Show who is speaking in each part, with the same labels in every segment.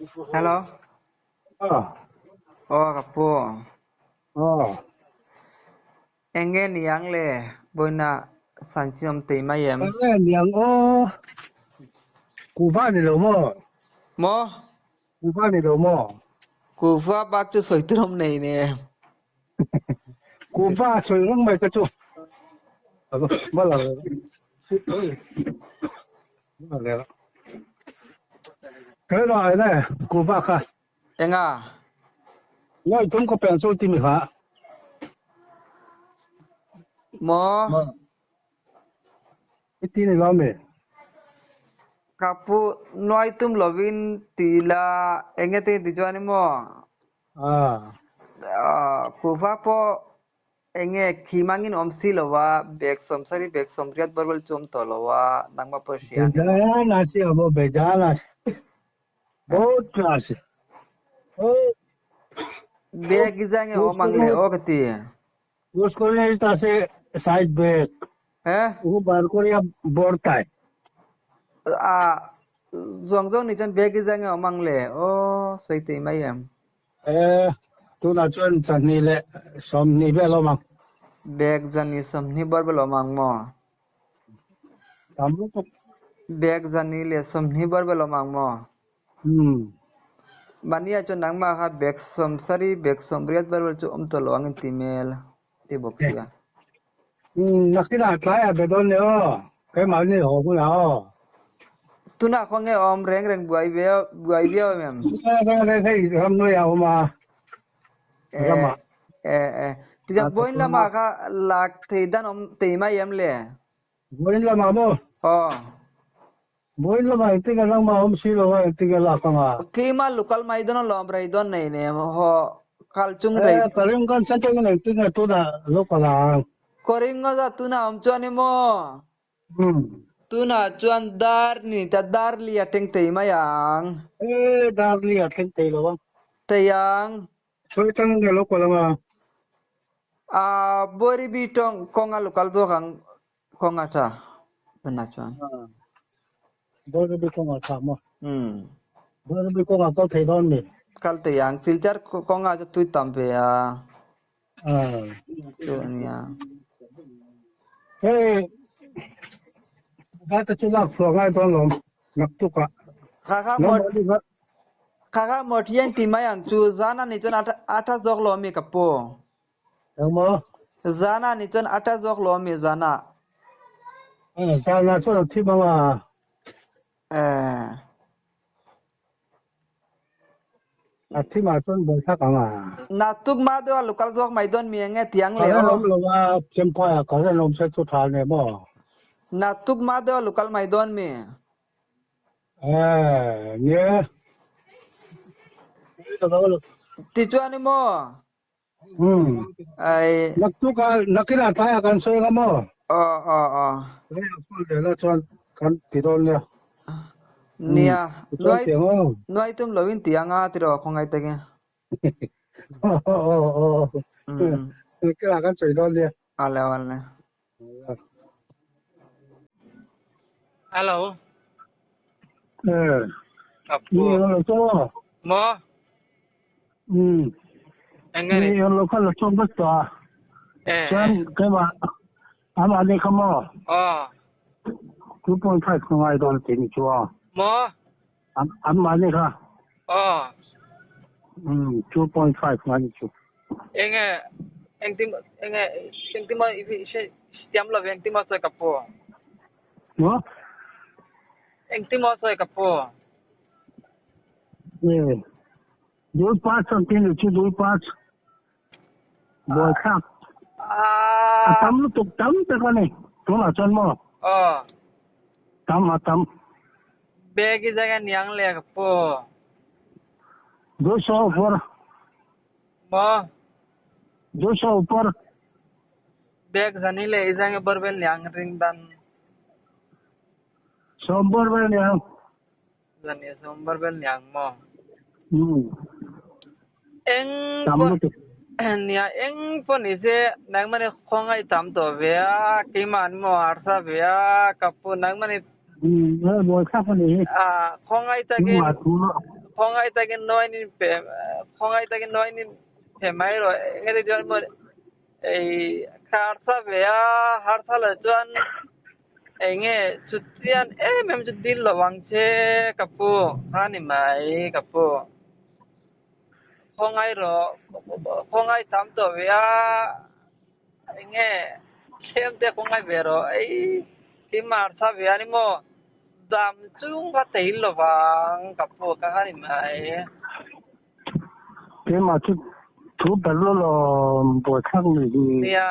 Speaker 1: Hello.
Speaker 2: Ah.
Speaker 1: Aw ka pu.
Speaker 2: Ah.
Speaker 1: Enge niang le boina sanchi awm tei mai em?
Speaker 2: Enge niang aw. Kuhva ni lo maw?
Speaker 1: Maw?
Speaker 2: Kuhva ni lo maw?
Speaker 1: Kuhva bak chu sawi tur awm nei ne.
Speaker 2: Kuhva sawi reng mai ka chu.
Speaker 1: Enga? Maw? Ka pu nuai tum lovin ti la enge te ti chuan emaw? Kuhva pawh Enge khi mangin awm si lo a, bag 70 bag 80 bawrhbel chu awm tawh lo a, nangmah pawh i hria a ni maw? Bag i zai nge awm ang le aw ka ti. He? A zawng zawng nih chuan bag i zai nge awm ang le aw sawi thei mai em?
Speaker 2: E, tunah chuan chahnih leh 20 vel awm ang.
Speaker 1: Bag zani 20 bawr vel awm ang maw?
Speaker 2: Tam lutuk.
Speaker 1: Bag zani leh 20 bawr vel awm ang maw?
Speaker 2: Hmm.
Speaker 1: Mahnia chuan nangmah kha bag 70 bag 80 bawr vel chu awm tawh lo ang in ti hmel ti bawk sia.
Speaker 2: Hmm, nakinah tlaiah be dawn ni aw. Keimahni haw hunah aw.
Speaker 1: Tunah khaw nge awm reng reng buai viau buai viau em em?
Speaker 2: Reng reng hei ramnuai a awm a. Ramah.
Speaker 1: E e tichuan vawiin lamah kha lak thei dan awm tei mai em le?
Speaker 2: Vawiin lamah maw?
Speaker 1: Aw.
Speaker 2: Vawiin lamah engtin a langmah awm si lo a engtin a lak anga?
Speaker 1: Keimah local mai dawn alawm rei dawn nei nem haw kal chung rei.
Speaker 2: E Karimganj atangin engtin nge tunah local ang?
Speaker 1: Karimganj ah tunah awm chuan i maw? Tunah chuan dar ni ta dar li a thleng thei mai ang.
Speaker 2: E, dar li a thleng thei lo ang.
Speaker 1: Thei ang.
Speaker 2: Sawi tang nge lo kual ang a?
Speaker 1: A Bawribi tawng kawnga lokal zawk ang kawnga tha tunah chuan.
Speaker 2: Bawribi kawnga tha maw? Bawribi kawnga kal thei dawn mi?
Speaker 1: Kal thei ang. Silchar kawnga chu tui tam ve a. Chu a nia.
Speaker 2: Hei, Vata chu lak chhuah ngai dawn lawm naktuk ah.
Speaker 1: Kha kha mot kha kha mot hian ti mai ang chu zan a nih chuan a tha zawk lo ami ka pu.
Speaker 2: Engmaw?
Speaker 1: Zan a nih chuan a tha zawk lo ami zan ah.
Speaker 2: Zan ah chuan a thi bang a.
Speaker 1: Eh.
Speaker 2: A thi mah chuan buai thlak ang a.
Speaker 1: Naktuk mah deuh a lokal zawk mai dawn mi enge tiang le
Speaker 2: Current
Speaker 1: aw.
Speaker 2: awm lo a, Champhai ah current awm se chu tha ne maw?
Speaker 1: Naktuk mah deuh a lokal mai dawn mi.
Speaker 2: Eh, nia.
Speaker 1: Tichuan i maw?
Speaker 2: Hmm.
Speaker 1: Ai.
Speaker 2: Naktuk ah nakin ah tlai ah kan sawi anga maw?
Speaker 1: Aw aw aw.
Speaker 2: Tlai ah phone leh la chuan kan ti dawn nia.
Speaker 1: Nia.
Speaker 2: Chuan
Speaker 1: Nuai
Speaker 2: ti ang aw.
Speaker 1: nuai tum lo in ti anga tiraw khawngaih takin.
Speaker 2: Aw aw aw. Nakin ah kan sawi dawn nia.
Speaker 1: Awle awle.
Speaker 3: Hello.
Speaker 2: Eh.
Speaker 3: Apu.
Speaker 2: Ni lo to.
Speaker 3: Mo. Enge
Speaker 2: Ni lo kha lo chong bas ta.
Speaker 3: Eh.
Speaker 2: Chuan ke ma ama ne kha mo.
Speaker 3: Oh.
Speaker 2: 2.5 ka ngai dawn ti ni chu a.
Speaker 3: Mo.
Speaker 2: An ma ne kha.
Speaker 3: Oh.
Speaker 2: 2.5 ngai ni chu.
Speaker 3: Enge engtim enge engtima tiam lo engtima sawi ka pu.
Speaker 2: Mo?
Speaker 3: Engtima sawi ka pu.
Speaker 2: Eh. Dui pass an ti ni chu dui pass. Buai thlak. A tam lutuk tam tak a ni. Tunah chuan maw?
Speaker 3: Aw.
Speaker 2: Tam a tam.
Speaker 3: Bag i zai a niang le ka pu.
Speaker 2: Dui saw upar.
Speaker 3: Maw?
Speaker 2: Dui saw upar.
Speaker 3: Bag zani le i zai nge bawr vel niang ring dan.
Speaker 2: Sawm bawr vel niang.
Speaker 3: Zan i sawm bar vel niang maw?
Speaker 2: Hmm.
Speaker 3: Eng
Speaker 2: Tam
Speaker 3: pawh
Speaker 2: lutuk.
Speaker 3: nia eng pawh ni se nangmah ni khawngaih tam tawh ve a keimah an maw harsa ve a ka pu nangmah ni
Speaker 2: Hmm, eh buai thlak a ni hi.
Speaker 3: ah khawngaih takin
Speaker 2: Nangmah thu a.
Speaker 3: Khawngaih takin nuainin pe khawngaih takin nuainin pe mai rawh engati chuan maw ei ka harsa ve a harsa lo chuan enge chutian em em chu dil lo ang che ka pu kha ni mai ka pu khawngaih rawh khawngaih tam tawh ve a enge tlem te khawngaih ve rawh ei keimah harsa ve a ni maw. Dam chung ka thei lo vang ka pu ka han in mai.
Speaker 2: Keimah chu thu ber lo lo buaithlak ni hi.
Speaker 3: Nia.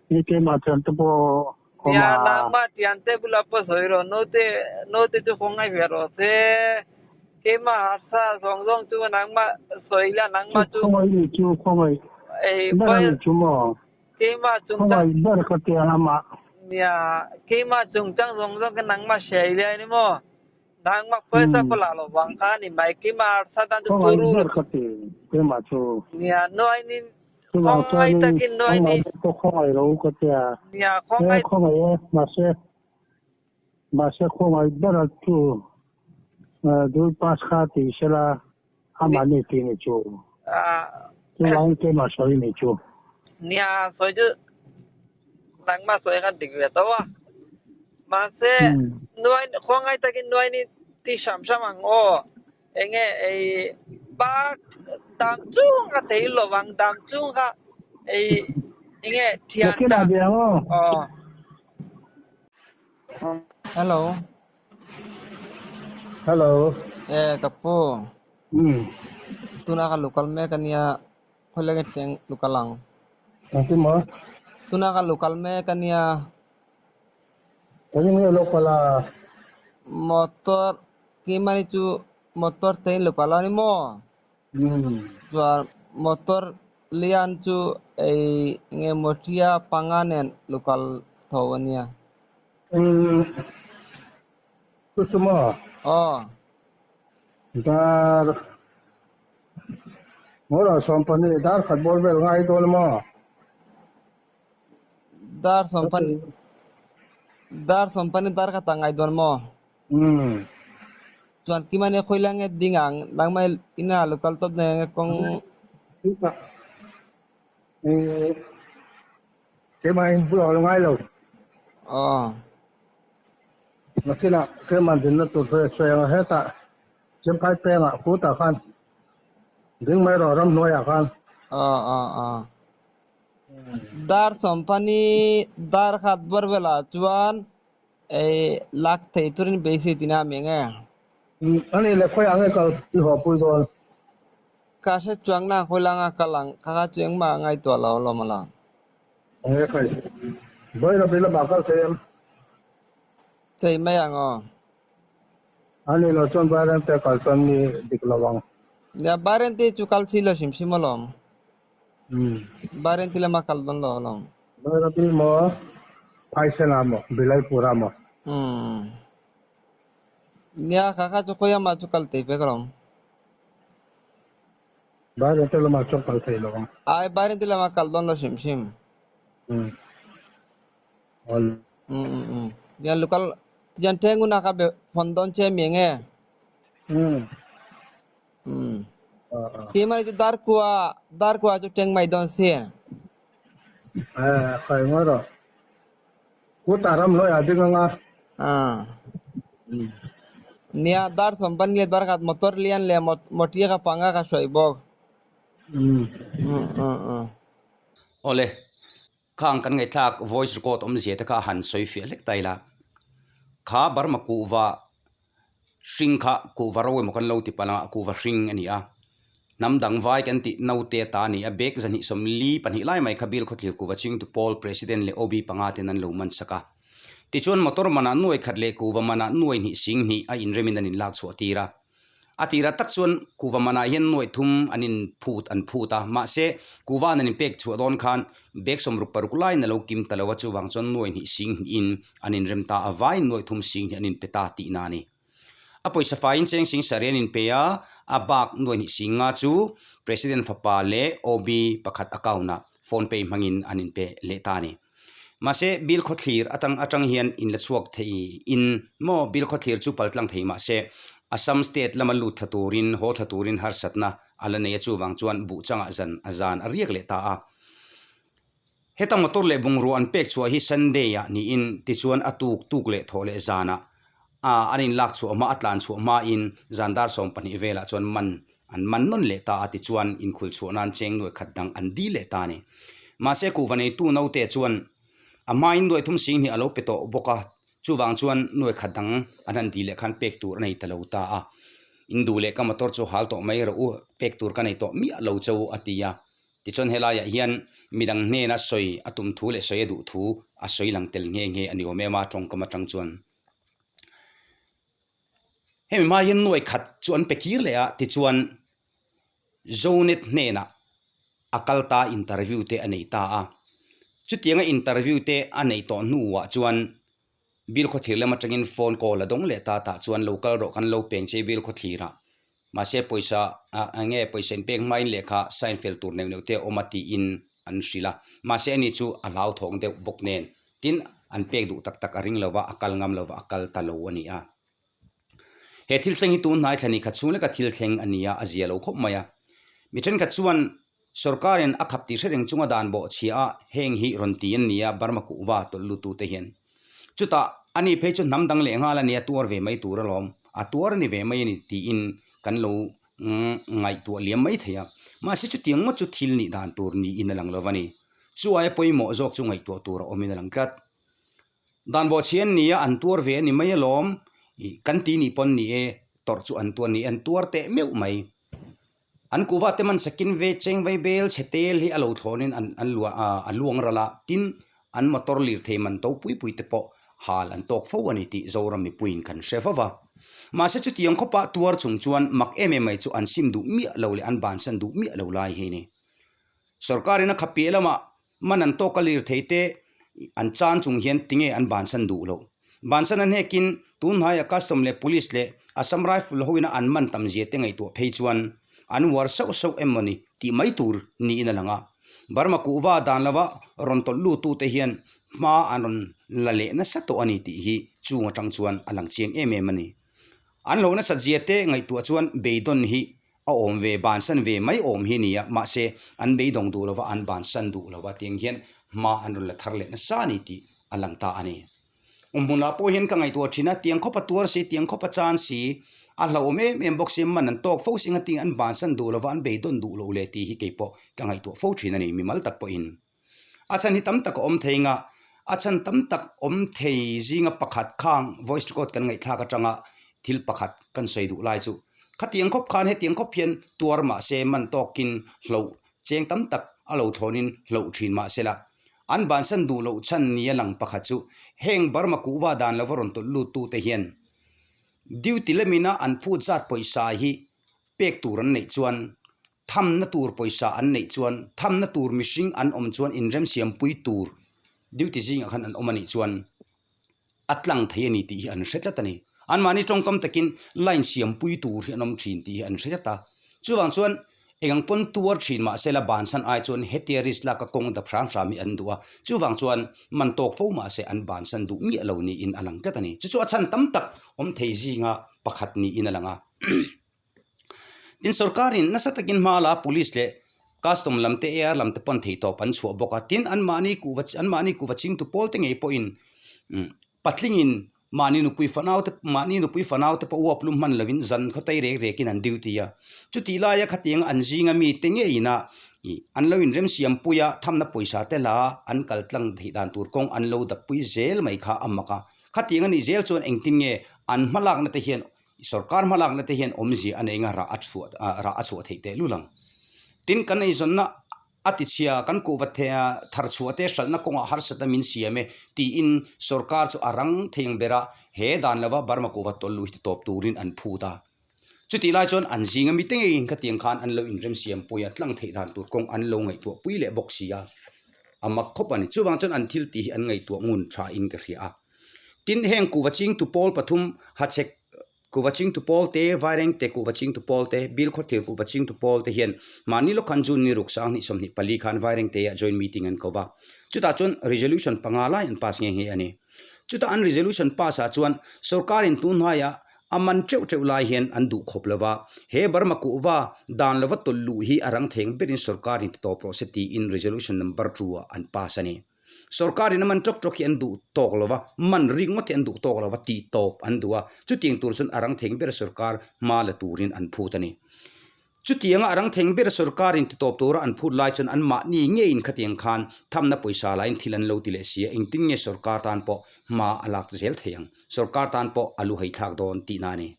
Speaker 2: Ni keimah chuan te pawh awm
Speaker 3: Nia
Speaker 2: a.
Speaker 3: nangmah tian te bulah pawh sawi rawh naute naute chu khawngaih ve rawh se. Keimah harsa zawng zawng chu nangmah sawi la nangmah chu.
Speaker 2: Khawngaih ni chu khawngaih
Speaker 3: Ei
Speaker 2: ber a ni chu maw.
Speaker 3: Keimah chungchang.
Speaker 2: Khawngaih ber ka ti ang amah.
Speaker 3: Nia, keimah chungchang zawng zawng kha nangmah hria i liai ni maw? Nangmah pawisa pawh lah lo vang kha a ni mai. Keimah harsa tan chu
Speaker 2: Khawngaih
Speaker 3: turu
Speaker 2: ber ka ti keimah chu.
Speaker 3: Nia, nuainin
Speaker 2: Chuvang
Speaker 3: khawngaih
Speaker 2: chuanin
Speaker 3: takin nuainin.
Speaker 2: khawngaih pawh khawngaih lo ka ti a.
Speaker 3: Nia,
Speaker 2: He
Speaker 3: khawngaih.
Speaker 2: khawngaih e, mahse mahse khawngaih ber a chu dul pass kha ti sela amah ni ti ni chu. Chuvangin keimah sawi ni chu.
Speaker 3: Nia sawi chu nangmah sawi kha dik ve tho a. Mahse nuai khawngaih takin nuai ni ti hram hram ang aw. Enge ei bak dam chung ka thei lo vang dam chung kha ei enge thian
Speaker 2: ta.
Speaker 3: Aw.
Speaker 1: Hello.
Speaker 4: Hello.
Speaker 1: Eh ka pu.
Speaker 4: Um.
Speaker 1: Tuna ka local mek ania khawilai nge teng local ang.
Speaker 4: Engtin maw?
Speaker 1: Tuna ka local mek ania.
Speaker 4: Engin nge local a?
Speaker 1: Motor keimahni chu motor te in local a ni maw?
Speaker 4: Um.
Speaker 1: Chuan motor lian chu ei nge motia panga nen local tho ania.
Speaker 4: Eng chu chu maw?
Speaker 1: Aw.
Speaker 4: Dar Ngawrah 12 dar khat bawr vel ngai dawn maw?
Speaker 1: Dar 12 dar 12 dar khat ah ngai dawn maw?
Speaker 4: Umm.
Speaker 1: Chuan kimani khawilai nge ding ang nangmah ina local tawp nei nge kawng.
Speaker 4: Keimah in bulah lo ngai lo.
Speaker 1: Aw.
Speaker 4: Nakinah keimah dinna tur sawi a sawi ang a, hetah Chemphai pengah khutah khan ding mai rawh ramhnuaiah khan.
Speaker 1: Aw aw aw. Dar 12 dar khat ber velah chuan ei lak thei turin beisei tina a mi nge?
Speaker 4: Ani leh khawiah nge kal i haw pui dawn?
Speaker 1: Ka hre chuang na khawi langa kal ang kha kha chu engmah a ngaihtuah lo alawm ala.
Speaker 4: Enge khai? Vairap i lamah kal thei em?
Speaker 1: Thei mai ang aw.
Speaker 4: Ani lo chuan Vairengte kal chuan mi dik lo ang.
Speaker 1: Nia Vairengte chu kal thei lo hrim hrim alawm. Vairengte lama kal dawn lo alawm.
Speaker 4: Vairap i maw? Phaisena maw? Bilaipura maw?
Speaker 1: Umm. Nia kha kha chu khawi amah chu kal thei vek alawm.
Speaker 4: Bairente lamah chuan kal thei lo ang.
Speaker 1: Ai Bairente lamah kal dawn lo hrim hrim.
Speaker 4: Umm. Awl.
Speaker 1: Umm umm umm. Tihian local tihian thengun a kha be phone dawn che mi enge?
Speaker 4: Umm.
Speaker 1: Umm. Keimah chu darkua darkua chu teng mai dawn si.
Speaker 4: Eh, khai ngawi rawh. Kutah ram hnuaiah a ding anga.
Speaker 1: Ah. Nia dar 12 leh dar khat motor lian leh motia ka panga ka hruai bawk.
Speaker 4: Umm.
Speaker 1: Umm umm umm.
Speaker 5: Awle, khang kan ngaihthlak voice record awmzia te kha han sawi fiah hlek ta ila. Kha Burma kuhva hring kha kuhva ro emaw kan lo ti palh ang a, kuhva hring a ni a. Hnam dang vai kan tih naute ta a ni a, bag 242 lai mai kha Bill Khawthlir kuhva chingtu pawl President leh OB panga ten an lo man sak a. Tichuan motor manah nuai khat leh kuhva manah nuai hnih sing hnih a inremin an inlak chhuah tir a. A tirah tak chuan kuhva manah hian nuai thum an in phut an phut a, mahse kuhva an inpek chhuah dawn khan bag 66 laiin a lo kim ta lo a, chuvang chuan nuai hnih sing hnihin an inrem ta a, vaiin nuai thum sing hnih an inpe ta tihna a ni. A pawisa faiin cheng sing sarih an inpe a, a bak nuai hnih sing nga chu President fapa leh OB pakhat account ah phone pay hmangin an inpe leh ta a ni. Mahse, Bilkhawthlir atang atang hian in la chhuak thei in maw Bilkhawthlir chu paltlang thei mahse, Assam state lama lut thla turin, haw thla turin harsatna a la nei a chuvang chuan buhchangah zan a zan a riak leh ta a. Heta motor leh bungrua an pek chhuah hi Sunday ah niin tichuan a tuk tuk leh thawh leh zanah an inlak chhuah hma a tlan chhuah hmain zan dar 12 velah chuan man an man nawn leh ta a tichuan inkhul chhuah nan cheng nuai khat dang an dil leh ta a ni. Mahse kuhva neitu naute chuan a hmain nuai thum sing hnih a lo pe tawh bawk a, chuvang chuan nuai khat dang an han dil leh khan pek tur a nei ta lo ta a. In duh leh ka motor chu hal tawh mai rawh u, pek tur ka nei tawh miah lo che u a ti a. Tichuan helaiah hian midang hnena sawi a tum thu leh sawi a duh thu a sawi lang tel nghe nghe a ni awm em a tawngkam atang chuan. Hemi hma hian nuai khat chu an pe kir leh a, tichuan Zonet hnenah a kal ta interview te a nei ta a. Chutianga interview te a neih tawh hnuah chuan Bilkhawthlir lam atangin phone call a dawng leh ta tah chuan lo kal rawh kan lo peng che Bilkhawthlirah. Mahse pawisa ah enge pawisa inpek hmain lehkha sign fel tur neuh neuh te a awm a tiin an hrilh a. Mahse ani chu a hlauthawng deuh bawk nen tin an pek duh tak tak a ring lo va, a kal ngam lo va, a kal ta lo a ni a. He thil thleng hi tun hnai thla ni khat chhung leka thil thleng a ni a, a zia lo khawp mai a. Mi thenkhat chuan sorkarin a khap tih hre reng chunga dan bawh chhia a, heng hi rawn ti an ni a, Burma kuhva tawlh lutute hian. Chutah, ani phei chu hnam dang leh nghal a nia, tuar ve mai tur alawm, a tuar a ni ve mai a ni tiin kan lo ngaihtuah liam mai thei a. Mahse chutiang ngawt chu thil nih dan tur niin a lang lo va ni. Chu aia pawimawh zawk chu ngaihtuah tur a awmin a lang tlat. Dan bawhchhian nia an tuar ve a ni mai alawm, kan ti nih pawn ni e, tawrh chu an tuar ni, an tuar teh meuh mai. An kuhva te man sakin ve cheng vai bel chhe tel hi a lo thlawnin an an luah a luang ral a, tin an motor lirthei man to pui pui te pawh hal an tawk fo a ni tih Zoram mipuiin kan hre fo va. Mahse chutiang khawpa tuar chung chuan mak em em mai chu an sim duh miah lo leh an bansan duh miah lo lai hi a ni. Sorkarin a khap piah lamah Man an tawk a lirthei te an chan chung hian tinge an bansan duh loh. Bansan a hnekin tun hnaia custom leh police leh Assam Rifle hoina an man tam zia te ngaihtuah phei chuan an uar sauh sauh em mawni tih mai tur niin a lang a. Burma kuhva dan lova rawn tawlh lutu te hian hma an rawn la leh nasa tawh a ni tih hi chung atang chuan a lang chiang em em a ni. An hlauh nasat zia te ngaihtuah chuan beidawn hi A awm ve, bansan ve mai awm hi nia, mahse an beidawng duh lova, an bansan duh lova tiang hian hma an rawn la thar leh nasa a ni tih a lang ta a ni. Awmhmunah pawh hian ka ngaihtuah thin a, tiang khawpa tuar si, tiang khawpa chan si, a hlauhawm em em bawk si, man an tawk fo si engati an bansan duh lova, an beidawn duh loh le tih hi kei pawh ka ngaihtuah fo thin a ni, mimal tak pawhin. A chhan hi tam tak a awm thei nga, a chhan tam tak awm thei zinga pakhat khang voice record kan ngaihthlak atanga thil pakhat kan sawi duh lai chu khatiang khawp khan hetiang khawp hian tuar mah se man tawkin hloh cheng tam tak a lo thlawnin hloh thin mah se la. An bansan duh loh chhan nia lang pakhat chu heng Burma kuhva dan lova rawn tawlh lut tute hian duty lamina an phut zat pawisa hi pek tur an neih chuan Thamna tur pawisa an neih chuan, thamna tur mihring an awm chuan inremsiampui tur duty zingah khan an awm a nih chuan a tlang thei a ni tih hi an hre tlat a ni. Anmahni tawngkam takin line siampui tur hi an awm thin tih hi an hre tlat a. Chuvang chuan eng ang pawn tuar thin mah sela bansan ai chuan hetia risk laka kawng dap hram hram hi an duh a. Chuvang chuan man tawk fo mah se an bansan duh miah lo niin a lang tlat a ni. Chu chu a chhan tam tak awm thei zinga pakhat niin a lang a. Tin sorkarin nasa takin hma la police leh custom lam te AR lam te pawn theihtawp an chhuah bawk a, tin anmahni kuhva anmahni kuhva chingtu pawl te ngei pawhin patlingin mahni nupui fanau te mahni nupui fanau te pawh uap lum hman lovin zan khaw tei rek rekin an duty a, chutih laia khatiang an zinga mi te ngeiin a ih an lo inremsiam pui a thamna pawisa te la an kal tlang theih dan tur kawng an lo dap pui zel mai kha a mak a, khatiang a nih zel chuan engtin nge an hmalakna te hian Sorkar hmalakna te hian awmzia a nei nga rah a chhuah rah a chhuah theih teh lul ang. Tin, kan eizawnna a tichhia kan kuhva thar chhuah te hralhna kawngah harsatna min siam e tiin sorkar chu a rang thei ang ber a, he dan lova Burma kuhva tawlh luh hi ti tawp turin an phut a. Chutih lai chuan an zinga mite ngeiin khatiang khan an lo inremsiam pui a, tlang theih dan tur kawng an lo ngaihtuah pui leh bawk si a, a mak khawp a ni. Chuvang chuan an thil tih hi an ngaihtuah ngun thain ka hria a. Tin, heng kuhva chingtu pawl pathum hachhek Kuhva chingtu pawl te, Vairengte kuhva chingtu pawl te, Bilkhawthir kuhva chingtu pawl te hian mahni lawk khan June ni ruk 2024 khan Vairengte ah joint meeting an ko va. Chutah chuan resolution panga lai an pass nghe nghe a ni. Chutah an resolution pass ah chuan sorkarin tun hnuaiah a man teuh teuh lai hian an duh khawp lo va, he Burma kuhva dan lova tawlh luh hi a rang theng berin sorkarin ti tawp rawh se tiin resolution number two ah an pass a ni. Sorkarin a man tawk tawk hi an duh tawk lo va, man rik ngawt hi an duh tawk lo va tih tawp an duh a, chutiang tur chuan a rang theng ber sorkar hma la turin an phut a ni. Chutianga a rang theng ber sorkarin ti tawp tura an phut lai chuan anmahni ngeiin khatiang khan thamna pawisa laiin thil an lo ti leh si a, engtin nge sorkar tan pawh hma a lak zel thei ang? Sorkar tan pawh a lu haithlak dawn tihna a ni.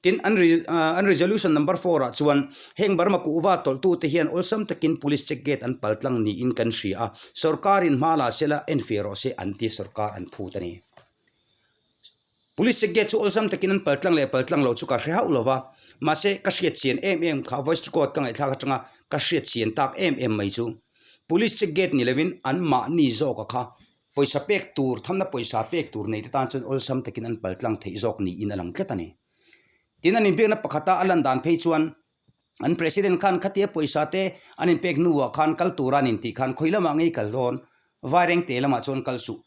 Speaker 5: Tin, an an resolution number four ah chuan heng Burma kuhva tawlhtute hian awlsam takin police check gate an pal tlang niin kan hria a, sorkarin hma la sela enfiah rawh se an ti sorkar an phut a ni. Police check gate chu awlsam takin an pal tlang leh pal tlang loh chu ka hre hauh lo va, mahse ka hriat chian em em kha voice record ka ngaihthlak atanga ka hriat chian tak em em mai chu police check gate ni lovin anmahni zawka kha Pawisa pek tur, thamna pawisa pek tur neite tan chuan awlsam takin an paltlang theih zawk niin a lang tlat a ni. Tin, an inbiakna pakhata a lan dan phei chuan an President khan khatia pawisa te an inpek hnuah khan kal tura an intih khan khawi lamah ngei kal dawn, Vairengte lamah chuan kal suh,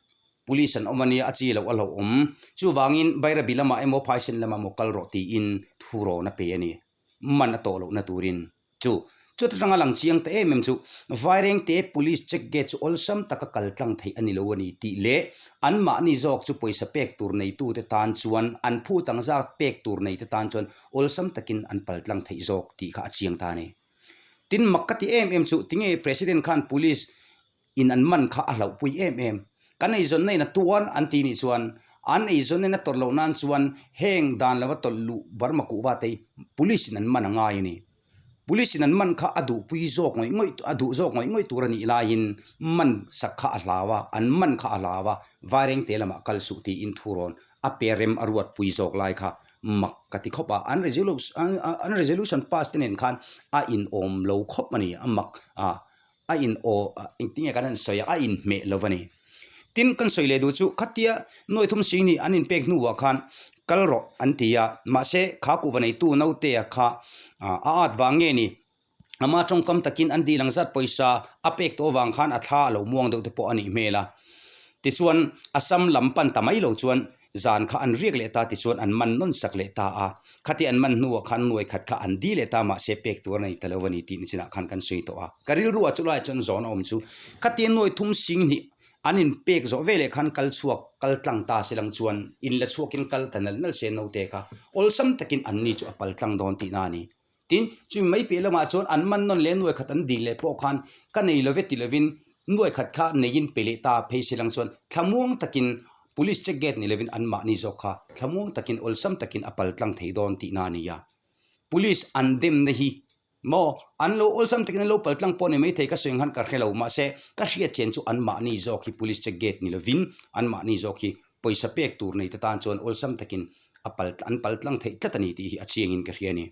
Speaker 5: Police an awm a nia, a chi loh a hlauhawm. Chuvangin Bairabi lamah emaw Phaisen lamah emaw kal rawh tiin thu rawn a pe a ni. man a tawh lohna turin chu chuta tanga lang chiang ta em em chu Vairengte Police check gate chu awlsam taka kal tlang theih a ni lo a ni tih leh anmahni zawk chu pawisa pek tur neitute tan chuan an phut ang zat pek tur neite tan chuan awlsam takin an pal tlang theih zawk tih kha a chiang ta a ni. Tin mak ka ti em em chu tinge President khan Police in an man kha a hlauhpui em em. Kan eizawnna in a tuar an ti nih chuan an eizawnna in a tawrh loh nan chuan heng dan lova tawlh luh Burma kuhva te hi police in an man a ngai a ni. Police in an man kha a duhpui zawk ngawih ngawih a duh zawk ngawih ngawih tur a nih laiin man sak kha a hlau a, an man kha a hlau a, Vairengte lamah kal suh tiin thu rawn a pe rem a ruatpui zawk lai kha mak ka ti khawp a, an an resolution pass te nen khan a inawm lo khawp a ni, a mak a. a in aw engtinge kan han sawi a, a inhmeh lo a ni. Tin, kan sawi leh duh chu khatia nuai thum sing nih an inpek hnuah khan kal rawh an ti a, mahse kha kuhva neitu naute-a kha a at vang nge ni, ama tawngkam takin an dil ang zat pawisa a pek tawh avang khan a thla a lo muang deuh te pawh a nih hmel a. Tichuan, Assam lam pan ta mai lo chuan Zan kha an riak leh ta tichuan an man nawn sak leh ta a, khati an man hnuah khan nuai khat kha an di leh ta mahse pek tur a nei ta lo a ni tih nichinah khan kan sawi tawh a. Ka rilruah chu laiah chuan zawn a awm chu khati nuai thum sing hnih an inpek zawh veleh khan kal chhuak kal tlang ta se lang chuan in la chhuakin kal ta nalh nalh se naute kha awlsam takin an ni chu a pal tlang dawn tihna a ni. Tin, chumi mai piah lamah chuan an man nawn leh nuai khat an dil leh pawh khan ka nei love ti lovin nuai khat kha neiin pe leh ta phei se lang chuan thlamuang takin Police check gate ni lovin anmahni zawk kha thlamuang takin awlsam takin a pal tlang thei dawn tihna a ni a. Police an demna hi maw an lo awlsam takin an lo pal tlang pawh ni maithei ka sawi ang khan ka hre lo mahse ka hriat chian chu anmahni zawk hi Police check gate ni lovin anmahni zawk hi pawisa pek tur nei te tan chuan awlsam takin a pal an pal tlang theih tlat a ni tih hi a chiangin ka hria a ni.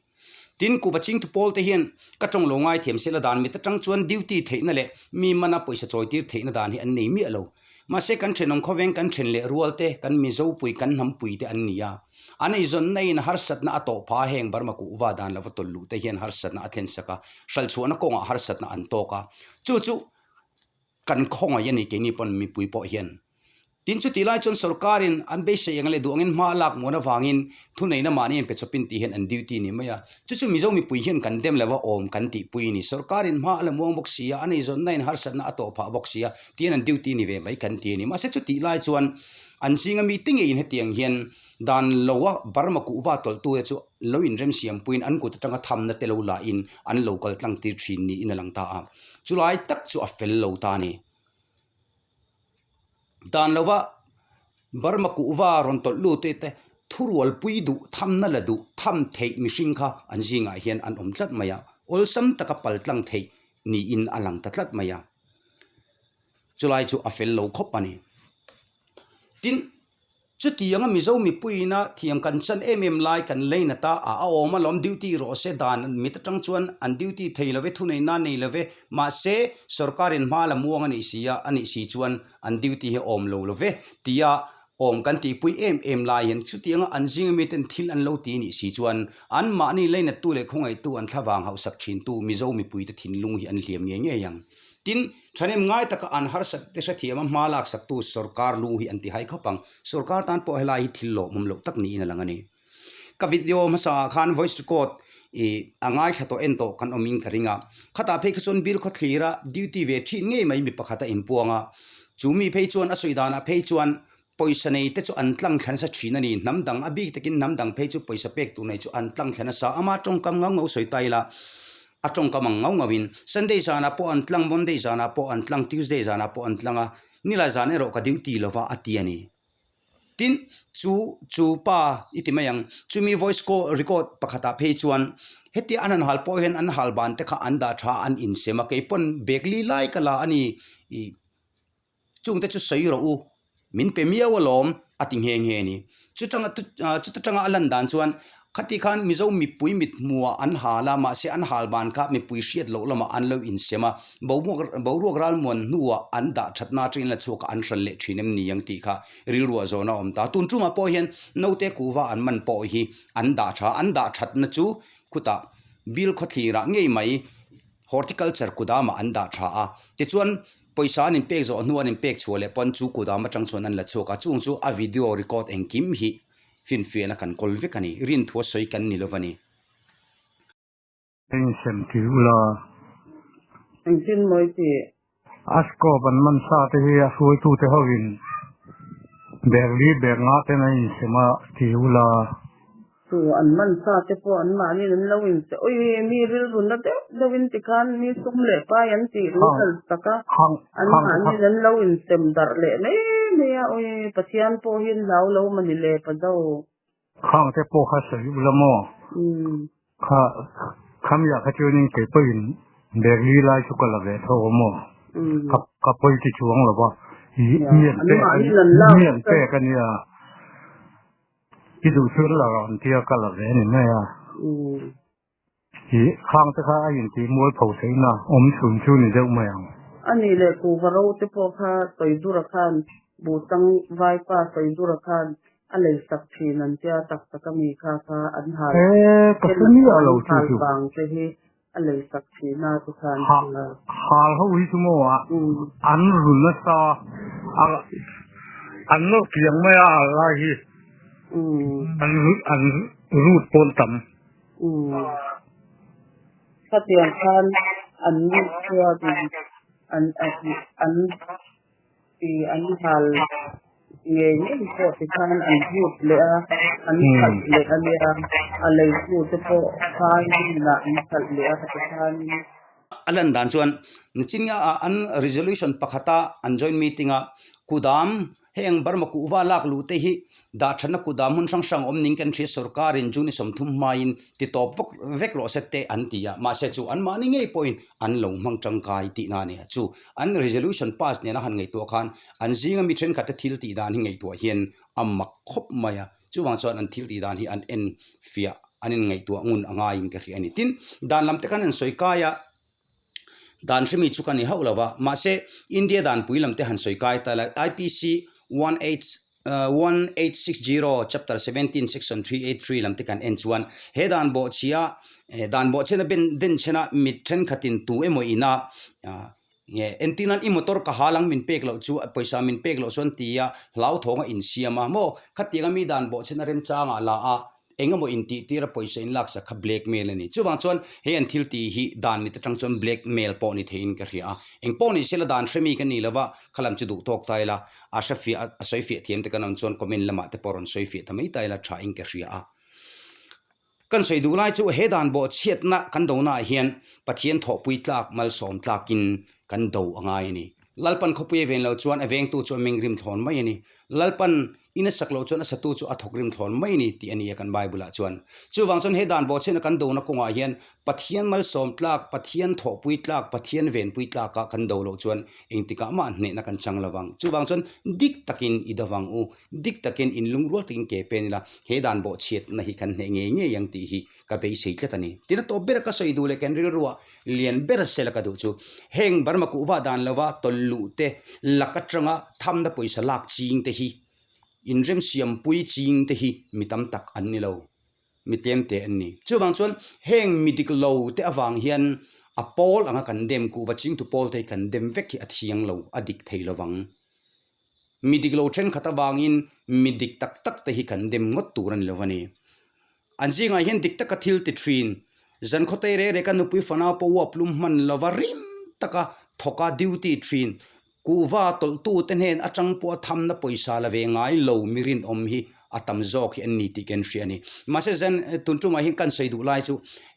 Speaker 5: Tin, kuhva chingtu pawl te hian ka tawng lo ngai thiam sela dan mit atang chuan duty theihna leh mi mana pawisa chawitir theihna dan hi an nei miah lo. Mahse kan thenawm khawveng kan then leh rual te, kan Mizopui kan hnampui te an ni a. An eizawnna in harsatna a tawh pha heng Burma kuhva dan lova tawlh luh te hian harsatna a thlen sak a, hralchhuahna kawngah harsatna an tawk a. Chu chu kan khawngaih a ni keini pawn mipui pawh hian. Tin chutih lai chuan sorkarin an beisei ang leh duh angin hma a lak muan avangin thuneihna mahni an pe chawpin tih hian an duty ni mai a. Chu chu Mizo mipui hian kan dem lova awm kan tihpui a ni. Sorkarin hma a la muang bawk si a, a neizawnna in harsatna a tawh phah bawk si a, tihian an duty ni ve mai kan ti a ni. Mahse chutih lai chuan an zinga mi te ngeiin hetiang hian dan loa Burma kuhva tawlhtute chu lo inremsiampuiin an kut atanga thamna te lo lahin an lo kal tlang tir thin niin a lang ta a. Chulai tak chu a fel lo ta a ni. Dan lova Burma kuhva rawn tawlh lut te te thurualpui duh thamna la duh tham theih mihring kha an zingah hian an awm tlat mai a, awlsam taka pal tlang theih niin a lang ta tlat mai a. Chulai chu a fel lo khawp a ni. Tin, Chutianga Mizo mipuiina thiam kan chan em em lai kan leina ta a a awm alawm duty rawh se dan mit atang chuan an duty thei love thuneihna nei love mahse sorkarin hma la muang a nih si a a nih si chuan an duty hi a awm lo love tia. Awm kan tihpui em em lai hian chutianga an zinga miten thil an lo ti nih si chuan anmahni leinattu leh khawngaihtu an thlavang hauhsak thintu Mizo mipuite thinlung hi an hliam ngei ngei ang. Tin, thahnem ngai taka an harsat te hrethiama hma laksaktu sorkar lu hi an ti hai khawp ang. Sorkar tan pawh helai hi thil lawmawm loh tak niin a lang a ni. Ka video hmasa ah khan voice record ih a ngaithla tawh en tawh kan awm in ka ring a, khatah phei kha chuan bill khawthlir a duty ve thin ngei mai mi pakhat a inpuang a, chu mi phei chuan a sawi danah phei chuan pawisa nei te chu an tlang thla nasa thin a ni, hnam dang a bik takin hnam dang phei chu pawisa pek tur nei chu an tlang thla nasa, ama tawngkam ngau ngau sawi ta ila a tawngkam ang ngau ngau in Sunday zanah pawh an tlang, Monday zanah pawh an tlang, Tuesday zanah pawh an tlang a, nilai zan erawh ka duty lova a ti a ni. Tin, chu chu pa i ti mai ang, chumi voice call record pakhatah phei chuan hetia an han hal pawh hian an hal ban te kha an dah tha an insem a, kei pawn bag li lai ka la a ni ih chungte chu sawi rawh u, min pe miau alawm a ti nghe nghe a ni. Chutanga chuta tanga a lan dan chuan Khati khan Mizo mipui mithmuah an hal a, mahse an hal ban kha mipui hriat loh lamah an lo insem a, boruak ralmuan hnuah an dah thatna atangin la chhuak a an hran leh thin em ni ang tih kha rilruah zawhna a awm ta. Tun tumah pawh hian naute kuhva an man pawh hi an dah tha, an dah thatna chu khutah Bill khawthlirah ngei mai Horticulture kudamah an dah tha a, tichuan pawisa an inpek zawh hnuah an inpek chhuah leh pawn chu kudam atang chuan an la chhuak a, chung chu a video record engkim hi Finfiahna kan kawl vek a ni. Rinthua sawi kan ni lova ni.
Speaker 4: Insem ti ula.
Speaker 6: Engtin mawi ti?
Speaker 4: A scope an man sa te hi a hruaitu te ho in bag li bag nga ten a insem a ti ula.
Speaker 6: Chu an man sa te pawh an mahni in an lo inse ui mi rilru na deuh deuh in tikhan mi sum leh pai an tih ru kal tak a an mahni in an lo insem darh leh mai mai a ui Pathian pawh hi an hlau lo mani le pa zo.
Speaker 4: Khang te pawh kha sawi ula maw? Kha khamia kha chuanin kei pawhin bag li lai chu ka la ve tho a maw? Ka pawi ti chuang lo va, mi an pek mi an pek a nia. I duh chu la rawn tia ka la ve a ni mai a. I khang te kha a intih mual pho theihna awm chhun chu ni deuh mai ang.
Speaker 6: A nih leh kuhva ro te pawh kha Sawizura khan Buhtang vaipa Sawizura khan a lei sak thin an tia tak tak a mi kha kha an hal
Speaker 4: E, ka hre miah lo chu
Speaker 6: hal
Speaker 4: chu.
Speaker 6: vang te hi a lei sak thin a ti khan
Speaker 4: Ha, hal ho hi chu maw a, an run nasa a, an nawr piang mai a hal lai hi. An an rut pawn tam.
Speaker 6: Khatiang khan an chuan an an ti an hal ngei ngei pawh ti khan an rut leh a, an khalh leh a nia, a leitu te pawh phai hnenah an khalh leh a ti khanin.
Speaker 5: A lan dan chuan nichin nga ah an resolution pakhata an joint meeting a kudam heng Burma kuhva lak luh te hi dah thatna kudam hmun hrang hrang awm ning kan hria sorkarin June 30 hmain ti tawp vak vek rawh se te an ti a mahse chu anmahni ngei pawhin an lo hmang tangkai tihna a ni a chu an resolution pass nena han ngaihtuah khan an zinga mi thenkhat te thil tih dan hi ngaihtuah hian a mak khawp mai a. Chuvang chuan an thil tih dan hi an en fiah, an in ngaihtuah ngun a ngaiin ka hria a ni. Tin, dan lam te khan an sawi kai a, dan hremi chu ka ni hauh lo va, mahse India danpui lam te han sawi kai ta la, IPC 1860 chapter 17 section 383 lam te kan en chuan he dan bawhchhia, dan bawhchhiana ben denchhena mit thenkhatin tu emaw ina Nge, entirnan i motor ka hal ang min pek loh chu, pawisa min pek loh chuan tia hlauthawng a insiam a, maw khatianga mi dan bawhchhen a remchangah la a, eng emaw intih tir a pawisa in laksak kha blackmail a ni. Chuvang chuan hei an thil tih hi dan mit atang chuan blackmail pawh ni theiin ka hria a, eng pawh ni sela dan hremi ka ni lova khalam chu duh tawk ta ila, a hrefiah a sawifiah thiam te kan awm chuan comment lamah te pawh rawn sawifiah ta mai ta ila tha in ka hria a. Kan sawi duh lai chu he dan bawhchhiatna kan donaah hian Pathian thawhpui tlak malsawm tlakin kan do a ngai a ni. Lalpan khawpui a ven loh chuan a vengtu chu a meng rim thlawn mai a ni. Lalpan in a sak loh chuan a satu chu a thawk rim thlawn mai a ni tih a ni a kan Bible-ah chuan. Chuvang chuan he dan bawhchhiatna kan dona kawngah hian Pathian malsawm tlak, Pathian thawhpui tlak, Pathian venpui tlaka kan do loh chuan engtikah mah hnehna kan chang lo vang. Chuvang chuan dik takin i do vang u. Dik takin in lungrual takin ke pen ila, he dan bawhchhiatna hi kan hneh ngei ngei ang tih hi ka beisei tlat a ni. Tina tawp bera ka sawi duh leh kan rilruah lian ber sela ka duh chu, heng Burma kuhva dan lova tawlh luh te lak atanga thamna pawisa lak ching te hi Inremsiampui ching te hi mi tam tak an ni lo, mi tlem te an ni. Chuvang chuan heng mi dik lo te avang hian a pawl anga kan dem kuhva chingtu pawl te hi kan dem vek hi a thiang lo, a dik thei lovang. Mi dik lo thenkhat avangin mi dik tak tak te hi kan dem ngawt tur a ni lo a ni. An zingah hian dik taka thil ti thin, zan khawtei rek reka nupui fanau pawh uap lum hman lova rim taka thawka duty thin, kuhva tawlhtute hnen atang pawha thamna pawisa la ve ngai lo mi rinawm hi a tam zawk hi an ni tih kan hria a ni. Mahse zan tun tumah hian kan sawi duh lai chu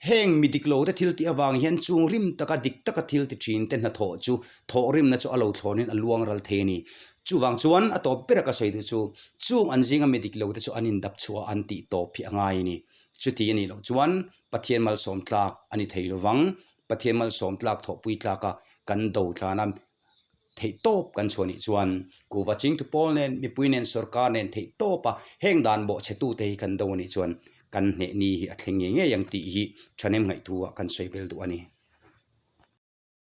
Speaker 5: heng mi dik lo te thil tih avang hian chung rim taka dik taka thil ti thin te hnathawh chu thawhrimna chu a lo thlawnin a luang ral thei a ni. Chuvang chuan a tawp bera ka sawi duh chu chung an zinga mi dik lo te chu an indap chhuah a an tih tawp hi a ngai a ni. Chuti a nih loh chuan Pathian malsawm tlak a ni thei lovang. Pathian malsawm tlak thawhpui tlaka kan do tlana theih tawp kan chhuah nih chuan kuhva chingtu pawl nen, mipui nen, sorkar nen theih tawpa heng dan bawhchhe tute hi kan do a nih chuan kan hneh ni hi a thleng ngei ngei ang tih hi thahnem ngaihtuah kan sawi bel duh a ni.